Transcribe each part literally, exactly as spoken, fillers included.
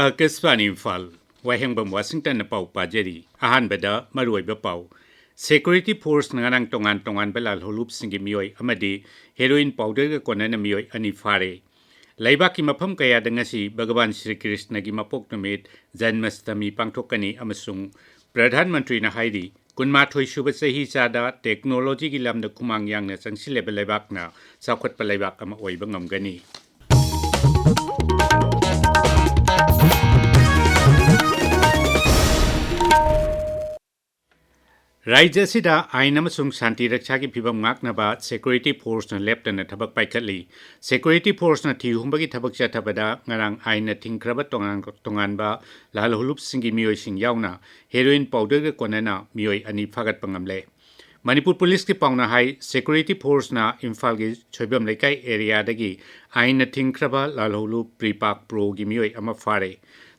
ꯑꯥꯀꯥꯁꯕꯥꯅꯤ ꯏꯝꯐꯥꯜ, ꯋꯥꯍꯦꯡꯕꯝ ꯋꯥꯁꯤꯡꯇꯟꯅ ꯄꯥꯎ ꯄꯥꯖꯔꯤ꯫ ꯑꯍꯥꯟꯕꯗ ꯃꯔꯨꯑꯣꯏꯕ ꯄꯥꯎ꯫ ꯁꯦꯀ꯭ꯌꯨꯔꯤꯇꯤ ꯐꯣꯔꯁꯅ ꯉꯔꯥꯡ ꯇꯣꯉꯥꯟ ꯇꯣꯉꯥꯟꯕ ꯂꯥꯜꯍꯧꯂꯨꯞꯁꯤꯡꯒꯤ ꯃꯤꯑꯣꯏ ꯑꯃꯗꯤ ꯍꯦꯔꯣꯏꯟ ꯄꯥꯎꯗꯔꯒ ꯀꯣꯟꯅꯅ ꯃꯤꯑꯣꯏ ꯑꯅꯤ ꯐꯥꯔꯦ꯫ ꯂꯩꯕꯥꯛꯀꯤ ꯃꯐꯝ ꯀꯌꯥꯗ ꯉꯁꯤ ꯚꯒꯋꯥꯟ ꯁ꯭ꯔꯤ ꯀ꯭ꯔꯤꯁꯅꯒꯤ ꯃꯄꯣꯛ ꯅꯨꯃꯤꯠ ꯖꯟꯃꯁꯇꯃꯤ ꯄꯥꯡꯊꯣꯛꯀꯅꯤ ꯑꯃꯁꯨꯡ ꯄ꯭ꯔꯙꯥꯟ ꯃꯟꯇ꯭ꯔꯤꯅ ꯍꯥꯏꯔꯤ, ꯀꯨꯟꯃꯥꯊꯣꯏ ꯁꯨꯕ ꯆꯍꯤ ꯆꯥꯗ ꯇꯦꯛꯅꯣꯂꯣꯖꯤꯒꯤ ꯂꯝꯗ ꯈꯨꯃꯥꯡ ꯌꯥꯡꯅ ꯆꯪꯁꯤꯜꯂꯕ ꯂꯩꯕꯥꯛꯅ ꯆꯥꯎꯈꯠꯄ ꯂꯩꯕꯥꯛ ꯑꯃ ꯑꯣꯏꯕ ꯉꯝꯒꯅꯤ꯫ ꯔꯥꯖ꯭ꯌ ꯑꯁꯤꯗ ꯑꯥꯏꯟ ꯑꯃꯁꯨꯡ ꯁꯥꯟꯇꯤ ꯔꯛꯁꯥꯒꯤ ꯐꯤꯚꯝ ꯉꯥꯛꯅꯕ ꯁꯦꯀ꯭ꯌꯨꯔꯤꯇꯤ ꯐꯣꯔꯁꯅ ꯂꯦꯞꯇꯅ ꯊꯕꯛ ꯄꯥꯏꯈꯠꯂꯤ꯫ ꯁꯦꯀ꯭ꯌꯨꯔꯤꯇꯤ ꯐꯣꯔꯁꯅ ꯊꯤ ꯍꯨꯝꯕꯒꯤ ꯊꯕꯛ ꯆꯠꯊꯕꯗ ꯉꯔꯥꯡ ꯑꯥꯏꯟꯅ ꯊꯤꯡꯈ꯭ꯔꯕ ꯇꯣꯉꯥꯟ ꯇꯣꯉꯥꯟꯕ ꯂꯥꯜꯍꯧꯂꯨꯞꯁꯤꯡꯒꯤ ꯃꯤꯑꯣꯏꯁꯤꯡ ꯌꯥꯎꯅ ꯍꯦꯔꯣꯏꯟ ꯄꯥꯎꯗꯔꯒ ꯀꯣꯟꯅꯅ ꯃꯤꯑꯣꯏ ꯑꯅꯤ ꯐꯥꯒꯠꯄ ꯉꯝꯂꯦ꯫ ꯃꯅꯤꯄꯨꯔ ꯄꯨꯂꯤꯁꯀꯤ ꯄꯥꯎꯅ ꯍꯥꯏ, ꯁꯦꯀ꯭ꯌꯨꯔꯤꯇꯤ ꯐꯣꯔꯁꯅ ꯏꯝꯐꯥꯜꯒꯤ ꯁꯣꯏꯕꯝ ꯂꯩꯀꯥꯏ ꯑꯦꯔꯤꯌꯥꯗꯒꯤ ꯑꯥꯏꯟꯅ ꯊꯤꯡꯈ꯭ꯔꯕ ꯂꯥꯜꯍꯧꯂꯨꯞ ꯄ꯭ꯔꯤꯄꯥꯛ ꯄ꯭ꯔꯣꯒꯤ ꯃꯤꯑꯣꯏ ꯑꯃ ꯐꯥꯔꯦ꯫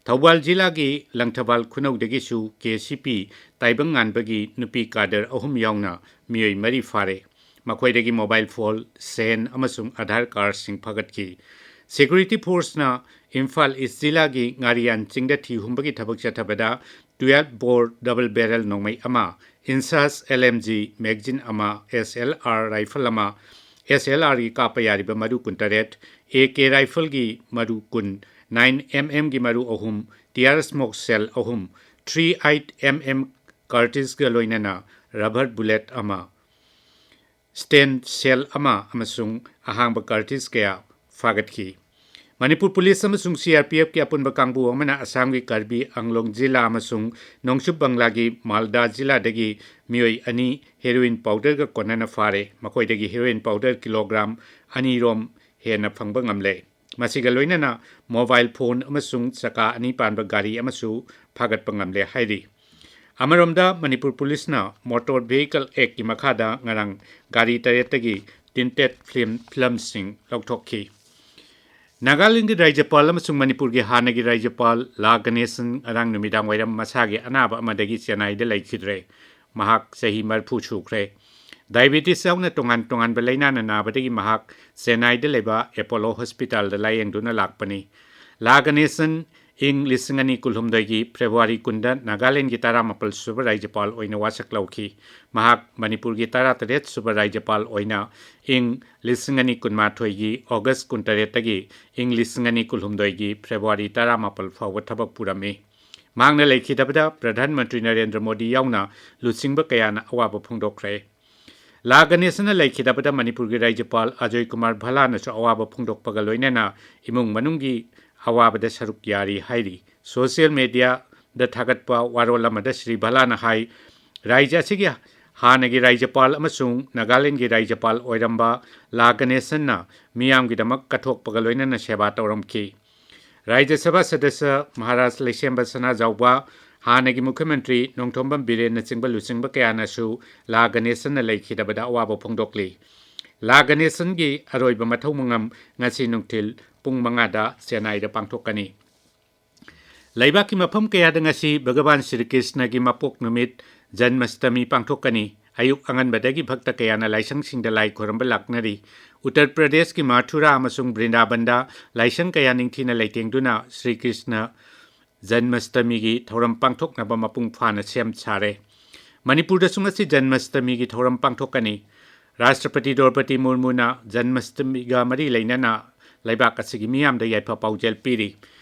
ꯊꯧꯕꯥꯜ ꯖꯤꯂꯥꯒꯤ ꯂꯪꯊꯕꯥꯜ ꯈꯨꯅꯧꯗꯒꯤꯁꯨ ꯀꯦ ꯁꯤ ꯄꯤ ꯇꯥꯏꯕꯪ ꯉꯥꯟꯕꯒꯤ ꯅꯨꯄꯤ ꯀꯥꯗꯔ ꯑꯍꯨꯝ ꯌꯥꯎꯅ ꯃꯤꯑꯣꯏ ꯃꯔꯤ ꯐꯥꯔꯦ꯫ ꯃꯈꯣꯏꯗꯒꯤ ꯃꯣꯕꯥꯏꯜ ꯐꯣꯟ, ꯁꯦꯟ ꯑꯃꯁꯨꯡ ꯑꯙꯥꯔ ꯀꯥꯔꯗꯁꯤꯡ ꯐꯥꯒꯠꯈꯤ꯫ ꯁꯦꯀ꯭ꯌꯨꯔꯤꯇꯤ ꯐꯣꯔꯁꯅ ꯏꯝꯐꯥꯜ ꯏꯁ ꯖꯤꯂꯥꯒꯤ ꯉꯥꯔꯤꯌꯥꯟ ꯆꯤꯡꯗ ꯊꯤ ꯍꯨꯝꯕꯒꯤ ꯊꯕꯛ ꯆꯠꯊꯕꯗ ꯇꯨꯌꯦꯜꯞ ꯕꯣꯔ ꯗꯕꯜ ꯕꯦꯔꯦꯜ ꯅꯣꯡꯃꯩ ꯑꯃ, ꯏꯟꯁꯥꯁ ꯑꯦꯜ ꯑꯦꯝ ꯖꯤ ꯃꯦꯒꯖꯤꯟ ꯑꯃ, ꯑꯦꯁ ꯑꯦꯜ ꯑꯥꯔ ꯔꯥꯏꯐꯜ ꯑꯃ, ꯑꯦꯁ ꯑꯦꯜ ꯑꯥꯔꯒꯤ ꯀꯥꯞꯄ ꯌꯥꯔꯤꯕ ꯃꯔꯨ ꯀꯨꯟꯇꯔꯦꯠ, ꯑꯦ ꯀꯦ ꯔꯥꯏꯐꯜꯒꯤ ꯃꯔꯨ ꯀꯨꯟ, ꯅꯥꯏꯟ ꯑꯦꯝ ꯑꯦꯝꯒꯤ ꯃꯔꯨ ꯑꯍꯨꯝ, ꯇꯤꯌꯥꯔ ꯁ꯭ꯃꯣꯛ ꯁꯦꯜ ꯑꯍꯨꯝ, ꯊ꯭ꯔꯤ ꯑꯩꯠ ꯑꯦꯝ ꯑꯦꯝ ꯀꯥꯔꯇ꯭ꯔꯤꯖꯒ ꯂꯣꯏꯅꯅ ꯔꯕꯔ ꯕꯨꯂꯦꯠ ꯑꯃ, ꯁ꯭ꯇꯦꯟ ꯁꯦꯜ ꯑꯃ ꯑꯃꯁꯨꯡ ꯑꯍꯥꯡꯕ ꯀꯥꯔꯇ꯭ꯔꯤꯖ ꯀꯌꯥ ꯐꯥꯒꯠꯈꯤ꯫ ꯃꯅꯤꯄꯨꯔ ꯄꯨꯂꯤꯁ ꯑꯃꯁꯨꯡ ꯁꯤ ꯑꯥꯔ ꯄꯤ ꯑꯦꯐꯀꯤ ꯑꯄꯨꯟꯕ ꯀꯥꯡꯕꯨ ꯑꯃꯅ ꯑꯁꯥꯝꯒꯤ ꯀꯥꯔꯕꯤ ꯑꯪꯂꯣꯡ ꯖꯤꯂꯥ ꯑꯃꯁꯨꯡ ꯅꯣꯡꯆꯨꯞ ꯕꯪꯂꯥꯒꯤ ꯃꯥꯜꯗꯥ ꯖꯤꯂꯥꯗꯒꯤ ꯃꯤꯑꯣꯏ ꯑꯅꯤ ꯍꯦꯔꯣꯏꯟ ꯄꯥꯎꯗꯔꯒ ꯀꯣꯟꯅꯅ ꯐꯥꯔꯦ꯫ ꯃꯈꯣꯏꯗꯒꯤ ꯍꯦꯔꯣꯏꯟ ꯄꯥꯎꯗꯔ ꯀꯤꯂꯣꯒ꯭ꯔꯥꯝ ꯑꯅꯤꯔꯣꯝ ꯍꯦꯟꯅ ꯐꯪꯕ ꯉꯝꯂꯦ꯫ ꯃꯁꯤꯒ ꯂꯣꯏꯅꯅ ꯃꯣꯕꯥꯏꯜ ꯐꯣꯟ ꯑꯃꯁꯨꯡ ꯆꯀꯥ ꯑꯅꯤ ꯄꯥꯟꯕ ꯒꯥꯔꯤ ꯑꯃꯁꯨ ꯐꯥꯒꯠꯄ ꯉꯝꯂꯦ ꯍꯥꯏꯔꯤ꯫ ꯑꯃꯔꯣꯝꯗ, ꯃꯅꯤꯄꯨꯔ ꯄꯨꯂꯤꯁꯅ ꯃꯣꯇꯣꯔ ꯚꯤꯍꯤꯀꯜ ꯑꯦꯛꯀꯤ ꯃꯈꯥꯗ ꯉꯔꯥꯡ ꯒꯥꯔꯤ ꯇꯔꯦꯠꯇꯒꯤ ꯇꯤꯟꯇꯦꯠ ꯐꯤꯂꯝ, ꯐꯤꯂꯝꯁꯤꯡ ꯂꯧꯊꯣꯛꯈꯤ꯫ ꯅꯥꯒꯥꯂꯦꯟꯒꯤ ꯔꯥꯖ꯭ꯌꯄꯥꯜ ꯑꯃꯁꯨꯡ ꯃꯅꯤꯄꯨꯔꯒꯤ ꯍꯥꯟꯅꯒꯤ ꯔꯥꯖ꯭ꯌꯄꯥꯜ ꯂꯥ ꯒꯅꯦꯁꯟ ꯉꯔꯥꯡ ꯅꯨꯃꯤꯗꯥꯡ ꯋꯥꯏꯔꯝ ꯃꯁꯥꯒꯤ ꯑꯅꯥꯕ ꯑꯃꯗꯒꯤ ꯆꯦꯟꯅꯥꯏꯗ ꯂꯩꯈꯤꯗ꯭ꯔꯦ꯫ ꯃꯍꯥꯛ ꯆꯍꯤ ꯃꯔꯤꯐꯨ ꯁꯨꯈ꯭ꯔꯦ꯫ ꯗꯥꯏꯕꯦꯇꯤꯁ ꯌꯥꯎꯅ ꯇꯣꯉꯥꯟ ꯇꯣꯉꯥꯟꯕ ꯂꯥꯏꯅꯥꯅ ꯅꯥꯕꯗꯒꯤ ꯃꯍꯥꯛ ꯆꯦꯟꯅꯥꯏꯗ ꯂꯩꯕ ꯑꯦꯄꯣꯂꯣ ꯍꯣꯁꯄꯤꯇꯥꯜꯗ ꯂꯥꯌꯦꯡꯗꯨꯅ ꯂꯥꯛꯄꯅꯤ꯫ ꯂꯥ ꯒꯅꯦꯁꯟ ꯏꯪ ꯂꯤꯁꯤꯡ ꯑꯅꯤ ꯀꯨꯟꯍꯨꯝꯗꯣꯏꯒꯤ ꯐꯦꯕ꯭ꯔꯨꯋꯥꯔꯤ ꯀꯨꯟꯗ ꯅꯥꯒꯥꯂꯦꯟꯒꯤ ꯇꯔꯥꯃꯥꯄꯜ ꯁꯨꯕ ꯔꯥꯖ꯭ꯌꯄꯥꯜ ꯑꯣꯏꯅ ꯋꯥꯁꯛ ꯂꯧꯈꯤ꯫ ꯃꯍꯥꯛ ꯃꯅꯤꯄꯨꯔꯒꯤ ꯇꯔꯥꯇꯔꯦꯠ ꯁꯨꯕ ꯔꯥꯖ꯭ꯌꯄꯥꯜ ꯑꯣꯏꯅ ꯏꯪ ꯂꯤꯁꯤꯡ ꯑꯅꯤ ꯀꯨꯟꯃꯥꯊꯣꯏꯒꯤ ꯑꯣꯒꯁ ꯀꯨꯟꯇꯔꯦꯠꯇꯒꯤ ꯏꯪ ꯂꯤꯁꯤꯡ ꯑꯅꯤ ꯀꯨꯟꯍꯨꯝꯗꯣꯏꯒꯤ ꯐꯦꯕ꯭ꯔꯨꯋꯥꯔꯤ ꯇꯔꯥꯃꯥꯄꯜ ꯐꯥꯎꯕ ꯊꯕꯛ ꯄꯨꯔꯝꯃꯤ꯫ ꯃꯍꯥꯛꯅ ꯂꯩꯈꯤꯗꯕꯗ ꯄ꯭ꯔꯙꯥꯟ ꯃꯟꯇ꯭ꯔꯤ ꯅꯔꯦꯟꯗ꯭ꯔ ꯃꯣꯗꯤ ꯌꯥꯎꯅ ꯂꯨꯆꯤꯡꯕ ꯀꯌꯥꯅ ꯑꯋꯥꯕ ꯐꯣꯡꯗꯣꯛꯈ꯭ꯔꯦ꯫ ꯂꯥ ꯒꯅꯦꯁꯟꯅ ꯂꯩꯈꯤꯗꯕꯗ ꯃꯅꯤꯄꯨꯔꯒꯤ ꯔꯥꯖ꯭ꯌꯄꯥꯜ ꯑꯖꯣꯏ ꯀꯨꯃꯥꯔ ꯚꯂꯥꯅꯁꯨ ꯑꯋꯥꯕ ꯐꯣꯡꯗꯣꯛꯄꯒ ꯂꯣꯏꯅꯅ ꯏꯃꯨꯡ ꯃꯅꯨꯡꯒꯤ ꯑꯋꯥꯕꯗ ꯁꯔꯨꯛ ꯌꯥꯔꯤ ꯍꯥꯏꯔꯤ꯫ ꯁꯣꯁꯤꯌꯦꯜ ꯃꯦꯗꯤꯌꯥꯗ ꯊꯥꯒꯠꯄ ꯋꯥꯔꯣꯜ ꯑꯃꯗ ꯁ꯭ꯔꯤ ꯚꯂꯥꯅ ꯍꯥꯏ, ꯔꯥꯖ꯭ꯌ ꯑꯁꯤꯒꯤ ꯍꯥꯟꯅꯒꯤ ꯔꯥꯖ꯭ꯌꯄꯥꯜ ꯑꯃꯁꯨꯡ ꯅꯥꯒꯥꯂꯦꯟꯒꯤ ꯔꯥꯖ꯭ꯌꯄꯥꯜ ꯑꯣꯏꯔꯝꯕ ꯂꯥ ꯒꯅꯦꯁꯟꯅ ꯃꯤꯌꯥꯝꯒꯤꯗꯃꯛ ꯀꯠꯊꯣꯛꯄꯒ ꯂꯣꯏꯅꯅ ꯁꯦꯕꯥ ꯇꯧꯔꯝꯈꯤ꯫ ꯔꯥꯖ꯭ꯌ ꯁꯚꯥ ꯁꯗꯁ꯭ꯌ ꯃꯍꯥꯔꯥꯖ ꯂꯩꯁꯦꯝꯕ ꯁꯅꯥꯖꯥꯎꯕ, ꯍꯥꯟꯅꯒꯤ ꯃꯨꯈ꯭ꯌ ꯃꯟꯇ꯭ꯔꯤ ꯅꯣꯡꯊꯣꯝꯕꯝ ꯕꯤꯔꯦꯟꯅꯆꯤꯡꯕ ꯂꯨꯆꯤꯡꯕ ꯀꯌꯥꯅꯁꯨ ꯂꯥ ꯒꯅꯦꯁꯟꯅ ꯂꯩꯈꯤꯗꯕꯗ ꯑꯋꯥꯕ ꯐꯣꯡꯗꯣꯛꯂꯤ꯫ ꯂꯥ ꯒꯅꯦꯁꯟꯒꯤ ꯑꯔꯣꯏꯕ ꯃꯊꯧ ꯃꯉꯝ ꯉꯁꯤ ꯅꯨꯡꯊꯤꯜ ꯄꯨꯡ ꯃꯉꯥꯗ ꯆꯦꯟꯅꯥꯏꯗ ꯄꯥꯡꯊꯣꯛꯀꯅꯤ꯫ ꯂꯩꯕꯥꯛꯀꯤ ꯃꯐꯝ ꯀꯌꯥꯗ ꯉꯁꯤ ꯚꯒꯕꯥꯟ ꯁ꯭ꯔꯤ ꯀ꯭ꯔꯤꯁꯅꯒꯤ ꯃꯄꯣꯛ ꯅꯨꯃꯤꯠ ꯖꯟꯃꯁꯇꯃꯤ ꯄꯥꯡꯊꯣꯛꯀꯅꯤ꯫ ꯑꯌꯨꯛ ꯑꯉꯟꯕꯗꯒꯤ ꯚꯛꯇ ꯀꯌꯥꯅ ꯂꯥꯏꯁꯪꯁꯤꯡꯗ ꯂꯥꯏ ꯈꯣꯏꯔꯝꯕ ꯂꯥꯛꯅꯔꯤ꯫ ꯎꯠꯇꯔ ꯄ꯭ꯔꯗꯦꯁꯀꯤ ꯃꯊꯨꯔꯥ ꯑꯃꯁꯨꯡ ꯕ꯭ꯔꯤꯟꯗꯥꯕꯟꯗ ꯂꯥꯏꯁꯪ ꯀꯌꯥ ꯅꯤꯡꯊꯤꯅ ꯂꯩꯇꯦꯡꯗꯨꯅ ꯁ꯭ꯔꯤ ꯀ꯭ꯔꯤꯁꯅ ꯖꯟꯃꯁꯇꯃꯤꯒꯤ ꯊꯧꯔꯝ ꯄꯥꯡꯊꯣꯛꯅꯕ ꯃꯄꯨꯡ ꯐꯥꯅ ꯁꯦꯝ ꯁꯥꯔꯦ꯫ ꯃꯅꯤꯄꯨꯔꯗꯁꯨ ꯉꯁꯤ ꯖꯟꯃꯁꯇꯃꯤꯒꯤ ꯊꯧꯔꯝ ꯄꯥꯡꯊꯣꯛꯀꯅꯤ꯫ ꯔꯥꯁꯇ꯭ꯔꯄꯇꯤ ꯗ꯭ꯔꯧꯄꯗꯤ ꯃꯨꯔꯃꯨꯅ ꯖꯟꯃꯁꯇꯃꯤꯒ ꯃꯔꯤ ꯂꯩꯅꯅ ꯂꯩꯕꯥꯛ ꯑꯁꯤꯒꯤ ꯃꯤꯌꯥꯝꯗ ꯌꯥꯏꯐ ꯄꯥꯎꯖꯦꯜ ꯄꯤꯔꯤ꯫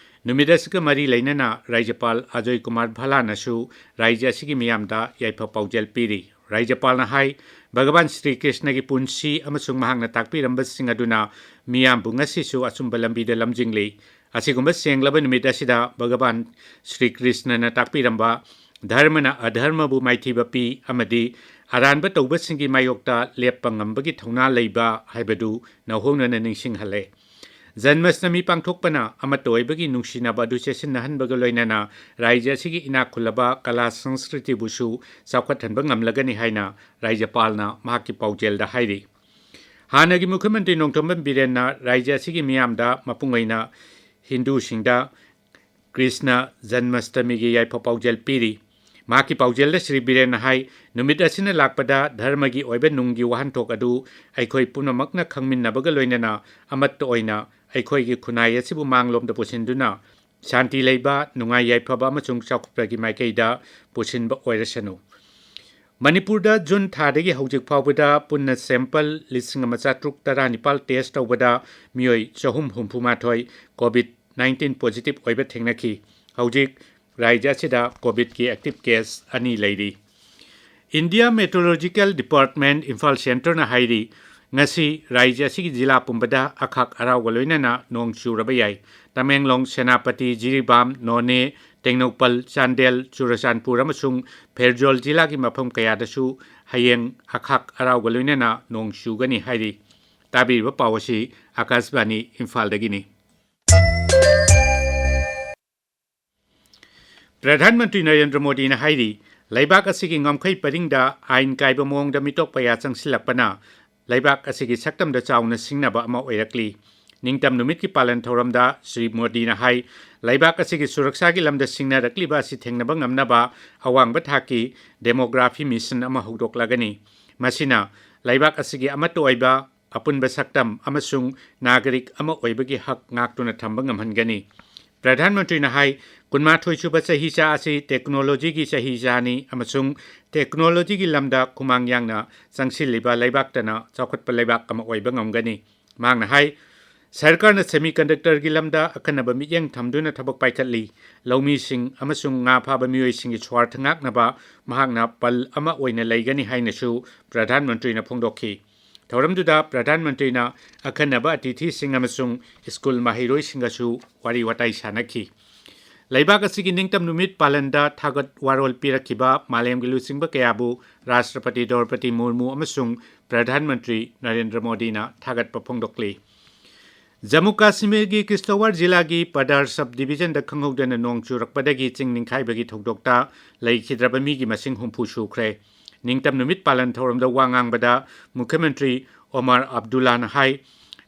ꯅꯨꯃꯤꯠ ꯑꯁꯤꯒ ꯃꯔꯤ ꯂꯩꯅꯅ ꯔꯥꯖ꯭ꯌꯄꯥꯜ ꯑꯖꯣꯏ ꯀꯨꯃꯥꯔ ꯚꯂꯥꯅꯁꯨ ꯔꯥꯖ꯭ꯌ ꯑꯁꯤꯒꯤ ꯃꯤꯌꯥꯝꯗ ꯌꯥꯏꯐ ꯄꯥꯎꯖꯦꯜ ꯄꯤꯔꯤ꯫ ꯔꯥꯖ꯭ꯌꯄꯥꯜꯅ ꯍꯥꯏ, ꯚꯒꯕꯥꯟ ꯁ꯭ꯔꯤ ꯀ꯭ꯔꯤꯁꯅꯒꯤ ꯄꯨꯟꯁꯤ ꯑꯃꯁꯨꯡ ꯃꯍꯥꯛꯅ ꯇꯥꯛꯄꯤꯔꯝꯕꯁꯤꯡ ꯑꯗꯨꯅ ꯃꯤꯌꯥꯝꯕꯨ ꯉꯁꯤꯁꯨ ꯑꯆꯨꯝꯕ ꯂꯝꯕꯤꯗ ꯂꯝꯖꯤꯡꯂꯤ꯫ ꯑꯁꯤꯒꯨꯝꯕ ꯁꯦꯡꯂꯕ ꯅꯨꯃꯤꯠ ꯑꯁꯤꯗ ꯚꯒꯕꯥꯟ ꯁ꯭ꯔꯤ ꯀ꯭ꯔꯤꯁꯅꯅ ꯇꯥꯛꯄꯤꯔꯝꯕ ꯙꯔꯃꯅ ꯑꯙꯔꯃꯕꯨ ꯃꯥꯏꯊꯤꯕ ꯄꯤ ꯑꯃꯗꯤ ꯑꯔꯥꯟꯕ ꯇꯧꯕꯁꯤꯡꯒꯤ ꯃꯥꯌꯣꯛꯇ ꯂꯦꯞꯄ ꯉꯝꯕꯒꯤ ꯊꯧꯅꯥ ꯂꯩꯕ ꯍꯥꯏꯕꯗꯨ ꯅꯧꯍꯧꯅꯅ ꯅꯤꯡꯁꯤꯡꯍꯜꯂꯦ꯫ ꯖꯟꯃꯁꯇꯃꯤ ꯄꯥꯡꯊꯣꯛꯄꯅ ꯑꯃꯠꯇ ꯑꯣꯏꯕꯒꯤ ꯅꯨꯡꯁꯤꯅꯕ ꯑꯗꯨ ꯆꯦꯠꯁꯤꯟꯅꯍꯟꯕꯒ ꯂꯣꯏꯅꯅ ꯔꯥꯖ꯭ꯌ ꯑꯁꯤꯒꯤ ꯏꯅꯥꯛ ꯈꯨꯜꯂꯕ ꯀꯂꯥ ꯁꯪꯁꯀ꯭ꯔꯤꯇꯤꯕꯨꯁꯨ ꯆꯥꯎꯈꯠꯍꯟꯕ ꯉꯝꯂꯒꯅꯤ ꯍꯥꯏꯅ ꯔꯥꯖ꯭ꯌꯄꯥꯜꯅ ꯃꯍꯥꯛꯀꯤ ꯄꯥꯎꯖꯦꯜꯗ ꯍꯥꯏꯔꯤ꯫ ꯍꯥꯟꯅꯒꯤ ꯃꯨꯈ꯭ꯌ ꯃꯟꯇ꯭ꯔꯤ ꯅꯣꯡꯊꯣꯝꯕꯝ ꯕꯤꯔꯦꯟꯅ ꯔꯥꯖ꯭ꯌ ꯑꯁꯤꯒꯤ ꯃꯤꯌꯥꯝꯗ, ꯃꯄꯨꯡ ꯑꯣꯏꯅ ꯍꯤꯟꯗꯨꯁꯤꯡꯗ ꯀ꯭ꯔꯤꯁꯅ ꯖꯟꯃꯁꯇꯃꯤꯒꯤ ꯌꯥꯏꯐ ꯄꯥꯎꯖꯦꯜ ꯄꯤꯔꯤ꯫ ꯃꯍꯥꯛꯀꯤ ꯄꯥꯎꯖꯦꯜꯗ ꯁ꯭ꯔꯤ ꯕꯤꯔꯦꯟꯅ ꯍꯥꯏ, ꯅꯨꯃꯤꯠ ꯑꯁꯤꯅ ꯂꯥꯛꯄꯗ ꯙꯔꯃꯒꯤ ꯑꯣꯏꯕ ꯅꯨꯡꯒꯤ ꯋꯥꯍꯟꯊꯣꯛ ꯑꯗꯨ ꯑꯩꯈꯣꯏ ꯄꯨꯝꯅꯃꯛꯅ ꯈꯪꯃꯤꯟꯅꯕꯒ ꯂꯣꯏꯅꯅ ꯑꯃꯠꯇ ꯑꯣꯏꯅ ꯑꯩꯈꯣꯏꯒꯤ ꯈꯨꯟꯅꯥꯏ ꯑꯁꯤꯕꯨ ꯃꯥꯡꯂꯣꯝꯗ ꯄꯨꯁꯤꯟꯗꯨꯅ ꯁꯥꯟꯇꯤ ꯂꯩꯕ, ꯅꯨꯡꯉꯥꯏ ꯌꯥꯏꯐꯕ ꯑꯃꯁꯨꯡ ꯆꯥꯎꯈꯠꯄꯒꯤ ꯃꯥꯏꯀꯩꯗ ꯄꯨꯁꯤꯟꯕ ꯑꯣꯏꯔꯁꯅꯨ꯫ ꯃꯅꯤꯄꯨꯔꯗ ꯖꯨꯟ ꯊꯥꯗꯒꯤ ꯍꯧꯖꯤꯛ ꯐꯥꯎꯕꯗ ꯄꯨꯟꯅ sample ꯂꯤꯁꯤꯡ ꯑꯃ ꯆꯥꯇ꯭ꯔꯨꯛ ꯇꯔꯥꯅꯤꯄꯥꯜ test ꯇꯧꯕꯗ ꯃꯤꯑꯣꯏ ꯆꯍꯨꯝ ꯍꯨꯝꯐꯨ ꯃꯥꯊꯣꯏ COVID nineteen positive ꯑꯣꯏꯕ ꯊꯦꯡꯅꯈꯤ꯫ ꯍꯧꯖꯤꯛ ꯔꯥꯖ꯭ꯌ ꯑꯁꯤꯗ COVIDꯀꯤ active case ꯑꯅꯤ ꯂꯩꯔꯤ꯫ India Meteorological Department, ꯏꯝꯐꯥꯜ centreꯅ ꯍꯥꯏꯔꯤ, ꯉꯁꯤ ꯔꯥꯖ꯭ꯌ ꯑꯁꯤꯒꯤ ꯖꯤꯂꯥ ꯄꯨꯝꯕꯗ ꯑꯈꯥꯛ ꯑꯔꯥꯎꯒ ꯂꯣꯏꯅꯅ ꯅꯣꯡ ꯆꯨꯔꯕ ꯌꯥꯏ꯫ ꯇꯃꯦꯡꯂꯣꯡ, ꯁꯦꯅꯥꯄꯇꯤ, ꯖꯤꯔꯤꯕꯥꯝ, ꯅꯣꯅꯦ, ꯇꯦꯡꯅꯧꯄꯜ, ꯆꯥꯟꯗꯦꯜ, ꯆꯨꯔꯆꯥꯟꯄꯨꯔ ꯑꯃꯁꯨꯡ ꯐꯦꯔꯖꯣꯜ ꯖꯤꯂꯥꯒꯤ ꯃꯐꯝ ꯀꯌꯥꯗꯁꯨ ꯍꯌꯦꯡ ꯑꯈꯥꯛ ꯑꯔꯥꯎꯒ ꯂꯣꯏꯅꯅ ꯅꯣꯡ ꯆꯨꯒꯅꯤ ꯍꯥꯏꯔꯤ꯫ ꯇꯥꯕꯤꯔꯤꯕ ꯄꯥꯎ ꯑꯁꯤ ꯑꯥꯀꯥꯁꯕꯥꯅꯤ ꯏꯝꯐꯥꯜꯗꯒꯤꯅꯤ꯫ ꯄ꯭ꯔꯙꯥꯟ ꯃꯟꯇ꯭ꯔꯤ ꯅꯔꯦꯟꯗ꯭ꯔ ꯃꯣꯗꯤꯅ ꯍꯥꯏꯔꯤ, ꯂꯩꯕꯥꯛ ꯑꯁꯤꯒꯤ ꯉꯝꯈꯩ ꯄꯔꯤꯡꯗ ꯑꯥꯏꯟ ꯀꯥꯏꯕ ꯃꯑꯣꯡꯗ ꯃꯤꯇꯣꯞ ꯀꯌꯥ ꯆꯪꯁꯤꯜꯂꯛꯄꯅ ꯂꯩꯕꯥꯛ ꯑꯁꯤꯒꯤ ꯁꯛꯇꯝꯗ ꯆꯥꯎꯅ ꯁꯤꯡꯅꯕ ꯑꯃ ꯑꯣꯏꯔꯛꯂꯤ꯫ ꯅꯤꯡꯇꯝ ꯅꯨꯃꯤꯠꯀꯤ ꯄꯥꯂꯟ ꯊꯧꯔꯝꯗ ꯁ꯭ꯔꯤ ꯃꯣꯗꯤꯅ ꯍꯥꯏ, ꯂꯩꯕꯥꯛ ꯑꯁꯤꯒꯤ ꯁꯨꯔꯛꯁꯥꯒꯤ ꯂꯝꯗ ꯁꯤꯡꯅꯔꯛꯂꯤꯕ ꯑꯁꯤ ꯊꯦꯡꯅꯕ ꯉꯝꯅꯕ ꯑꯋꯥꯡꯕ ꯊꯥꯛꯀꯤ demography mission ꯑꯃ ꯍꯧꯗꯣꯛꯂꯒꯅꯤ꯫ ꯃꯁꯤꯅ ꯂꯩꯕꯥꯛ ꯑꯁꯤꯒꯤ ꯑꯃꯠꯇ ꯑꯣꯏꯕ ꯑꯄꯨꯟꯕ ꯁꯛꯇꯝ ꯑꯃꯁꯨꯡ ꯅꯥꯒꯔꯤꯛ ꯑꯃ ꯑꯣꯏꯕꯒꯤ ꯍꯛ ꯉꯥꯛꯇꯨꯅ ꯊꯝꯕ ꯉꯝꯍꯟꯒꯅꯤ꯫ ꯄ꯭ꯔꯙꯥꯟ ꯃꯟꯇ꯭ꯔꯤꯅ ꯍꯥꯏ, ꯀꯨꯟꯃꯥꯊꯣꯏ ꯁꯨꯕ ꯆꯍꯤꯆꯥ ꯑꯁꯤ technologyꯒꯤ ꯆꯍꯤꯆꯥꯅꯤ ꯑꯃꯁꯨꯡ technologyꯒꯤ ꯂꯝꯗ ꯈꯨꯃꯥꯡ ꯌꯥꯡꯅ ꯆꯪꯁꯤꯜꯂꯤꯕ ꯂꯩꯕꯥꯛꯇꯅ ꯆꯥꯎꯈꯠꯄ ꯂꯩꯕꯥꯛ ꯑꯃ ꯑꯣꯏꯕ ꯉꯝꯒꯅꯤ꯫ ꯃꯍꯥꯛꯅ ꯍꯥꯏ, ꯁꯔꯀꯥꯔꯅ semiconductorꯒꯤ ꯂꯝꯗ ꯑꯈꯟꯅꯕ ꯃꯤꯠꯌꯦꯡ ꯊꯝꯗꯨꯅ ꯊꯕꯛ ꯄꯥꯏꯈꯠꯂꯤ꯫ ꯂꯧꯃꯤꯁꯤꯡ ꯑꯃꯁꯨꯡ ꯉꯥ ꯐꯥꯕ ꯃꯤꯑꯣꯏꯁꯤꯡꯒꯤ ꯁ꯭ꯋꯥꯔꯊ ꯉꯥꯛꯅꯕ ꯃꯍꯥꯛꯅ ꯄꯜ ꯑꯃ ꯑꯣꯏꯅ ꯂꯩꯒꯅꯤ ꯍꯥꯏꯅꯁꯨ ꯄ꯭ꯔꯙꯥꯟ ꯃꯟꯇ꯭ꯔꯤꯅ ꯐꯣꯡꯗꯣꯛꯈꯤ꯫ ꯊꯧꯔꯝꯗꯨꯗ ꯄ꯭ꯔꯙꯥꯟ ꯃꯟꯇ꯭ꯔꯤꯅ ꯑꯈꯟꯅꯕ ꯑꯇꯤꯊꯤꯁꯤꯡ ꯑꯃꯁꯨꯡ ꯁ꯭ꯀꯨꯜ ꯃꯍꯩꯔꯣꯏꯁꯤꯡꯒꯁꯨ ꯋꯥꯔꯤ ꯋꯥꯇꯥꯏ ꯁꯥꯟꯅꯈꯤ꯫ ꯂꯩꯕꯥꯛ ꯑꯁꯤꯒꯤ ꯅꯤꯡꯇꯝ ꯅꯨꯃꯤꯠ ꯄꯥꯂꯟꯗ ꯊꯥꯒꯠ ꯋꯥꯔꯣꯜ ꯄꯤꯔꯛꯈꯤꯕ ꯃꯥꯂꯦꯝꯒꯤ ꯂꯨꯆꯤꯡꯕ ꯀꯌꯥꯕꯨ ꯔꯥꯁꯇ꯭ꯔꯄꯇꯤ ꯗ꯭ꯔꯧꯄꯗꯤ ꯃꯨꯔꯃꯨ ꯑꯃꯁꯨꯡ ꯄ꯭ꯔꯙꯥꯟ ꯃꯟꯇ꯭ꯔꯤ ꯅꯔꯦꯟꯗ꯭ꯔ ꯃꯣꯗꯤꯅ ꯊꯥꯒꯠꯄ ꯐꯣꯡꯗꯣꯛꯂꯤ꯫ ꯖꯝꯃꯨ ꯀꯥꯁꯃꯤꯔꯒꯤ ꯀꯤꯁꯇꯋꯥꯔ ꯖꯤꯂꯥꯒꯤ ꯄꯗꯥꯔ sub divisionꯗ ꯈꯪꯍꯧꯗꯅ ꯅꯣꯡ ꯆꯨꯔꯛꯄꯗꯒꯤ ꯆꯤꯡ ꯅꯤꯡꯈꯥꯏꯕꯒꯤ ꯊꯧꯗꯣꯛꯇ ꯂꯩꯈꯤꯗ꯭ꯔꯕ ꯃꯤꯒꯤ ꯃꯁꯤꯡ ꯍꯨꯝꯐꯨ ꯁꯨꯈ꯭ꯔꯦ꯫ ꯅꯤꯡꯇꯝ ꯅꯨꯃꯤꯠ ꯄꯥꯂꯟ ꯊꯧꯔꯝꯗ ꯋꯥ ꯉꯥꯡꯕꯗ ꯃꯨꯈ꯭ꯌ ꯃꯟꯇ꯭ꯔꯤ ꯑꯣꯃꯔ ꯑꯕꯗꯨꯜꯂꯥꯅ ꯍꯥꯏ,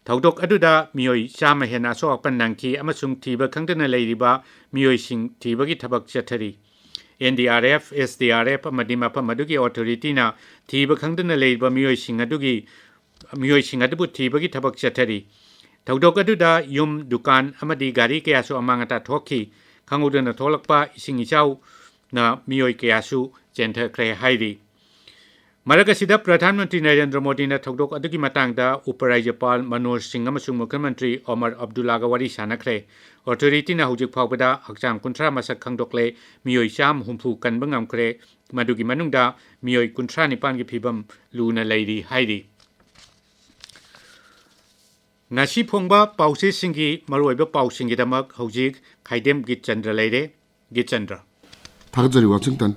ꯊꯧꯗꯣꯛ ꯑꯗꯨꯗ ꯃꯤꯑꯣꯏ ꯆꯥꯝꯃ ꯍꯦꯟꯅ ꯑꯁꯣꯛ ꯑꯄꯟ ꯅꯪꯈꯤ ꯑꯃꯁꯨꯡ ꯊꯤꯕ ꯈꯪꯗꯅ ꯂꯩꯔꯤꯕ ꯃꯤꯑꯣꯏꯁꯤꯡ ꯊꯤꯕꯒꯤ ꯊꯕꯛ ꯆꯠꯊꯔꯤ꯫ NDRF, SDRF ꯑꯃꯗꯤ ꯃꯐꯝ ꯑꯗꯨꯒꯤ authorityꯅ ꯊꯤꯕ ꯈꯪꯗꯅ ꯂꯩꯔꯤꯕ ꯃꯤꯑꯣꯏꯁꯤꯡ ꯑꯗꯨꯒꯤ, ꯃꯤꯑꯣꯏꯁꯤꯡ ꯑꯗꯨꯕꯨ ꯊꯤꯕꯒꯤ ꯊꯕꯛ ꯆꯠꯊꯔꯤ꯫ ꯊꯧꯗꯣꯛ ꯑꯗꯨꯗ ꯌꯨꯝ, ꯗꯨꯀꯥꯟ ꯑꯃꯗꯤ ꯒꯥꯔꯤ ꯀꯌꯥꯁꯨ ꯑꯃꯥꯡ ꯑꯇꯥ ꯊꯣꯛꯈꯤ꯫ ꯈꯪꯍꯧꯗꯅ ꯊꯣꯛꯂꯛꯄ ꯏꯁꯤꯡ ꯏꯆꯥꯎꯅ ꯃꯤꯑꯣꯏ ꯀꯌꯥꯁꯨ ꯆꯦꯟꯊꯈ꯭ꯔꯦ ꯍꯥꯏꯔꯤ꯫ ꯃꯔꯛ ꯑꯁꯤꯗ ꯄ꯭ꯔꯙꯥꯟ ꯃꯟꯇ꯭ꯔꯤ ꯅꯔꯦꯟꯗ꯭ꯔ ꯃꯣꯗꯤꯅ ꯊꯧꯗꯣꯛ ꯑꯗꯨꯒꯤ ꯃꯇꯥꯡꯗ ꯎꯄꯔꯥꯖ꯭ꯌꯄꯥꯜ ꯃꯅꯣꯖ ꯁꯤꯡ ꯑꯃꯁꯨꯡ ꯃꯨꯈ꯭ꯌꯃꯟꯇ꯭ꯔꯤ ꯑꯣꯃꯔ ꯑꯕꯗꯨꯜꯂꯥꯒ ꯋꯥꯔꯤ ꯁꯥꯟꯅꯈ꯭ꯔꯦ꯫ ꯑꯣꯊꯣꯔꯤꯇꯤꯅ ꯍꯧꯖꯤꯛ ꯐꯥꯎꯕꯗ ꯍꯛꯆꯥꯡ ꯀꯨꯟꯊ꯭ꯔꯥ ꯃꯁꯛ ꯈꯪꯗꯣꯛꯂꯦ, ꯃꯤꯑꯣꯏ ꯆꯥꯝ ꯍꯨꯝꯐꯨ ꯀꯟꯕ ꯉꯝꯈ꯭ꯔꯦ, ꯃꯗꯨꯒꯤ ꯃꯅꯨꯡꯗ ꯃꯤꯑꯣꯏ ꯀꯨꯟꯊ꯭ꯔꯥ ꯅꯤꯄꯥꯟꯒꯤ ꯐꯤꯕꯝ ꯂꯨꯅ ꯂꯩꯔꯤ ꯍꯥꯏꯔꯤ꯫ ꯉꯁꯤ ꯐꯣꯡꯕ ꯄꯥꯎꯆꯦꯁꯤꯡꯒꯤ ꯃꯔꯨꯑꯣꯏꯕ ꯄꯥꯎꯁꯤꯡꯒꯤꯗꯃꯛ ꯍꯧꯖꯤꯛ ꯈꯥꯏꯗꯦꯝ ꯒꯤꯠꯆꯟꯗ꯭ꯔ ꯂꯩꯔꯦ꯫ ꯒꯤꯠꯆꯟꯗ꯭ꯔ꯫ ꯊꯥꯒꯠꯆꯔꯤ ꯋꯥꯁꯤꯡꯇꯟ꯫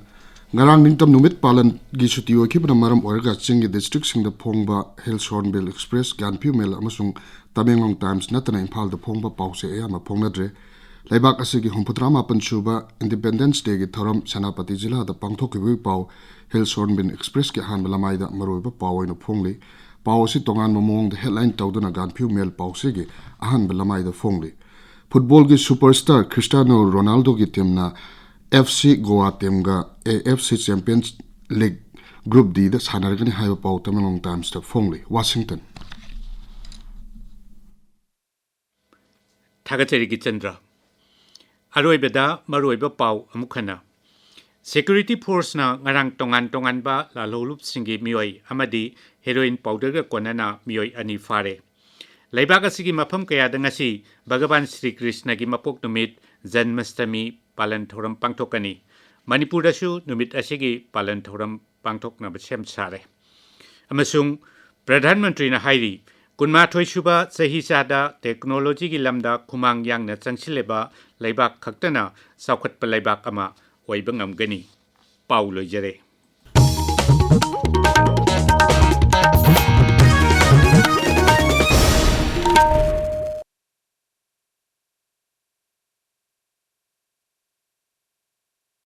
ꯉꯔꯥꯡ ꯅꯤꯡꯇꯝ ꯅꯨꯃꯤꯠ ꯄꯥꯂꯟꯒꯤ ꯁꯨꯇꯤ ꯑꯣꯏꯈꯤꯕꯅ ꯃꯔꯝ ꯑꯣꯏꯔꯒ ꯆꯤꯡꯒꯤ ꯗꯤꯁꯇ꯭ꯔꯤꯛꯁꯤꯡꯗ ꯐꯣꯡꯕ ꯍꯤꯜꯁ ꯍꯣꯔꯟꯕꯤꯜ ꯑꯦꯛꯁꯄ꯭ꯔꯦꯁ, ꯒ꯭ꯌꯥꯟꯐꯤꯌꯨ ꯃꯦꯜ ꯑꯃꯁꯨꯡ ꯇꯃꯦꯡꯂꯣꯡ ꯇꯥꯏꯝꯁ ꯅꯠꯇꯅ ꯏꯝꯐꯥꯜꯗ ꯐꯣꯡꯕ ꯄꯥꯎꯆꯦ ꯑꯌꯥꯝꯕ ꯐꯣꯡꯅꯗ꯭ꯔꯦ꯫ ꯂꯩꯕꯥꯛ ꯑꯁꯤꯒꯤ ꯍꯨꯝꯐꯨꯇꯔꯥ ꯃꯥꯄꯟ ꯁꯨꯕ ꯏꯟꯗꯤꯄꯦꯟꯗꯦꯟꯁ ꯗꯦꯒꯤ ꯊꯧꯔꯝ ꯁꯦꯅꯥꯄꯇꯤ ꯖꯤꯂꯥꯗ ꯄꯥꯡꯊꯣꯛꯈꯤꯕꯒꯤ ꯄꯥꯎ ꯍꯤꯜꯁ ꯍꯣꯔꯟꯕꯤꯜ ꯑꯦꯛꯁꯄ꯭ꯔꯦꯁꯀꯤ ꯑꯍꯥꯟꯕ ꯂꯃꯥꯏꯗ ꯃꯔꯨꯑꯣꯏꯕ ꯄꯥꯎ ꯑꯣꯏꯅ ꯐꯣꯡꯂꯤ꯫ ꯄꯥꯎ ꯑꯁꯤ ꯇꯣꯉꯥꯟꯕ ꯃꯑꯣꯡꯗ ꯍꯦꯗꯂꯥꯏꯟ ꯇꯧꯗꯨꯅ ꯒ꯭ꯌꯥꯟꯐꯤꯌꯨ ꯃꯦꯜ ꯄꯥꯎꯆꯦꯒꯤ ꯑꯍꯥꯟꯕ ꯂꯃꯥꯏꯗ ꯐꯣꯡꯂꯤ꯫ ꯐꯨꯠꯕꯣꯜꯒꯤ ꯁꯨꯄꯔꯁ꯭ꯇꯥꯔ ꯈ꯭ꯔꯤꯁꯇꯤꯌꯥꯅꯣ ꯔꯣꯅꯥꯜꯗꯣꯒꯤ ꯇꯤꯝꯅ ꯑꯦꯐ ꯁꯤ ꯒꯣꯋꯥ ꯇꯤꯝꯒ A F C champions league group ꯗꯤꯗ ꯁꯥꯟꯅꯔꯒꯅꯤ ꯍꯥꯏꯕ ꯄꯥꯎ ꯇꯃꯦꯡꯂꯣꯡ ꯇꯥꯏꯝꯁꯇ ꯐꯣꯡꯂꯤ꯫ ꯋꯥꯁꯤꯡꯇꯟ꯫ ꯊꯥꯒꯠꯆꯔꯤ ꯒꯤꯠꯆꯟꯗ꯭ꯔ꯫ ꯑꯔꯣꯏꯕꯗ ꯃꯔꯨꯑꯣꯏꯕ ꯄꯥꯎ ꯑꯃꯨꯛ ꯍꯟꯅ꯫ ꯁꯦꯀ꯭ꯌꯨꯔꯤꯇꯤ ꯐꯣꯔꯁꯅ ꯉꯔꯥꯡ ꯇꯣꯉꯥꯟ ꯇꯣꯉꯥꯟꯕ ꯂꯥꯜꯍꯧꯂꯨꯞꯁꯤꯡꯒꯤ ꯃꯤꯑꯣꯏ ꯑꯃꯗꯤ ꯍꯦꯔꯣꯏꯟ ꯄꯥꯎꯗꯔꯒ ꯀꯣꯟꯅꯅ ꯃꯤꯑꯣꯏ ꯑꯅꯤ ꯐꯥꯔꯦ꯫ ꯂꯩꯕꯥꯛ ꯑꯁꯤꯒꯤ ꯃꯐꯝ ꯀꯌꯥꯗ ꯉꯁꯤ ꯚꯒꯕꯥꯟ ꯁ꯭ꯔꯤ ꯀ꯭ꯔꯤꯁꯅꯒꯤ ꯃꯄꯣꯛ ꯅꯨꯃꯤꯠ, ꯖꯟꯃꯁꯇꯃꯤ, ꯄꯥꯂꯟ ꯊꯧꯔꯝ ꯄꯥꯡꯊꯣꯛꯀꯅꯤ꯫ ꯃꯅꯤꯄꯨꯔꯗꯁꯨ ꯅꯨꯃꯤꯠ ꯑꯁꯤꯒꯤ ꯄꯥꯂꯟ ꯊꯧꯔꯝ ꯄꯥꯡꯊꯣꯛꯅꯕ ꯁꯦꯝ ꯁꯥꯔꯦ꯫ ꯑꯃꯁꯨꯡ ꯄ꯭ꯔꯙꯥꯟ ꯃꯟꯇ꯭ꯔꯤꯅ ꯍꯥꯏꯔꯤ, ꯀꯨꯟꯃꯥꯊꯣꯏ ꯁꯨꯕ ꯆꯍꯤꯆꯥꯗ ꯇꯦꯛꯅꯣꯂꯣꯖꯤꯒꯤ ꯂꯝꯗ ꯈꯨꯃꯥꯡ ꯌꯥꯡꯅ ꯆꯪꯁꯤꯜꯂꯤꯕ ꯂꯩꯕꯥꯛ ꯈꯛꯇꯅ ꯆꯥꯎꯈꯠꯄ ꯂꯩꯕꯥꯛ ꯑꯃ ꯑꯣꯏꯕ ꯉꯝꯒꯅꯤ꯫ ꯄꯥꯎ ꯂꯣꯏꯖꯔꯦ꯫